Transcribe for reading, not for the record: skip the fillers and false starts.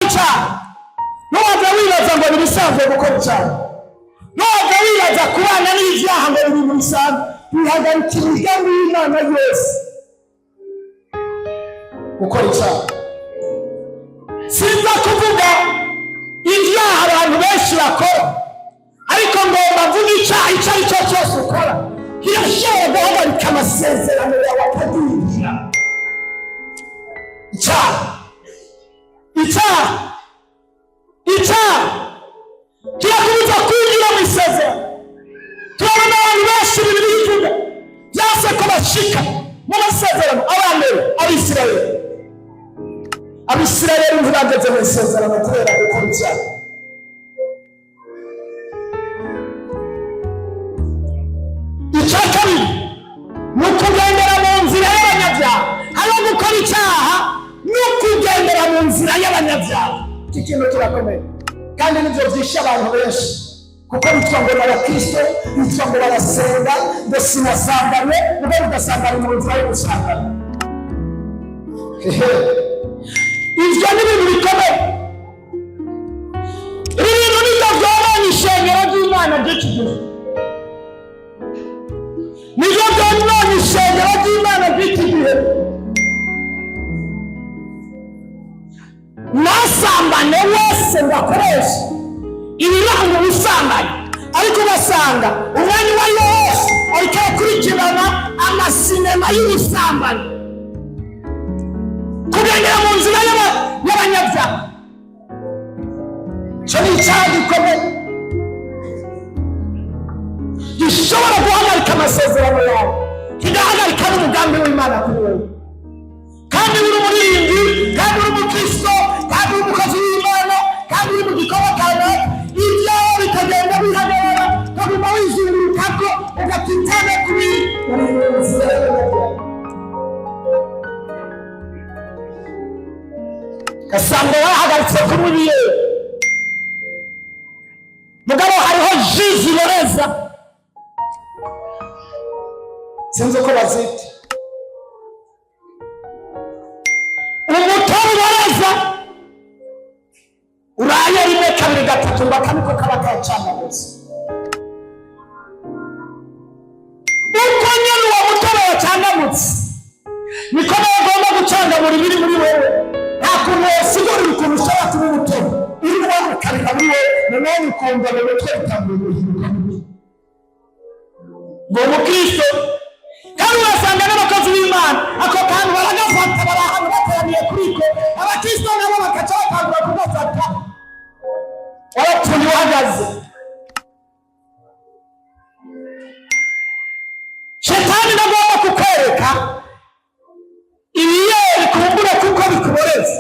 Icyaha, ntiwajya wibaza ngo birisanzwe gukora icyaha, ntiwajya wibaza kubana n'ibyaha ngo biri mu bisanzwe. Bihagarika imigambi y'Imana yose gukora icyaha. Sinza kuvuga ibyaha abantu benshi bakora, ariko ngomba mvuga icyaha icyo ari cyo cyose ukora kirashobora guhagarika amasezerano yawe akadindira. Icyaha, icyaha, icyaha kirakubuza kwinjira mu isezerano. Turabona abantu benshi Bibiliya ivuga byase ko bashika mu masezerano. Abambere, Abisirayeli. Abisirayeli ntibageze mu isezerano kubera gukora icyaha. Icya kabiri ni ukugendera mu nzira y'abanyabyaha. Hariho gukora icyaha no kugendera mu nzira y'abanyabyaha. Iki kintu kirakomeye kandi nibyo byishe abantu benshi, kuko bitwa ngo ni abakristo, bitwa ngo barasenga, ngo sinasambanye, ubwo ugasanga ari mu nzira yo gusambana. Ibyo ni ibintu bikomeye. Ibi bintu nibyo byonona ishengero ry'Imana ry'iki gihe, nibyo byonona ishengero ry'Imana ry'iki gihe. Nasambane wese ngo akoreshe ibiranga ubusambanyi, ariko ugasanga umwanya uwo ari wo wose ariko akurikirana amasinema y'ubusambanyi, kugendera mu nzira y'abanyabyaha. Icyo ni icyaha gikomeye gishobora guhagarika amasezerano yawe, kigahagarika n'umugambi w'Imana kuri wowe. Kandi uri umuririmbyi, kandi uri umukristo, kandi uri umukozi w'Imana, kandi uri mu gikorwa kanaka, ibyawe bikagenda bihagarara, ukaguma wizungurukako, ugatitana kuri uri mu nzira y'abanyabyaha, ugasanga wahagaritse kunywa ibiyeri, mugabo hariho jus ziboreza, sinzi uko bazita, umutobe uboreza uraye rimwe, kabiri, gatatu, ngo aka niko kaba kacanaguza. Uko nyine uwo mutobe wacangamutse, niko nawe ugomba gucangamura ibiri muri wewe. Nta kuntu wasigurira ukuntu ushobora kuba umutobe uri wowe ukarira muri wowe, noneho ukumva mu mutwe bitanguye guhinduka mubi, ngo umukristo. Kandi urasanga n'abakozi b'Imana ako kantu baragafata, bari ahantu bateraniye kuri ko, abakristo nabo bakaca batangura kugafata. Warapfuye uhagaze. Shetani nagomba kukwereka ibiyeri kumbura kuko bikuboreza.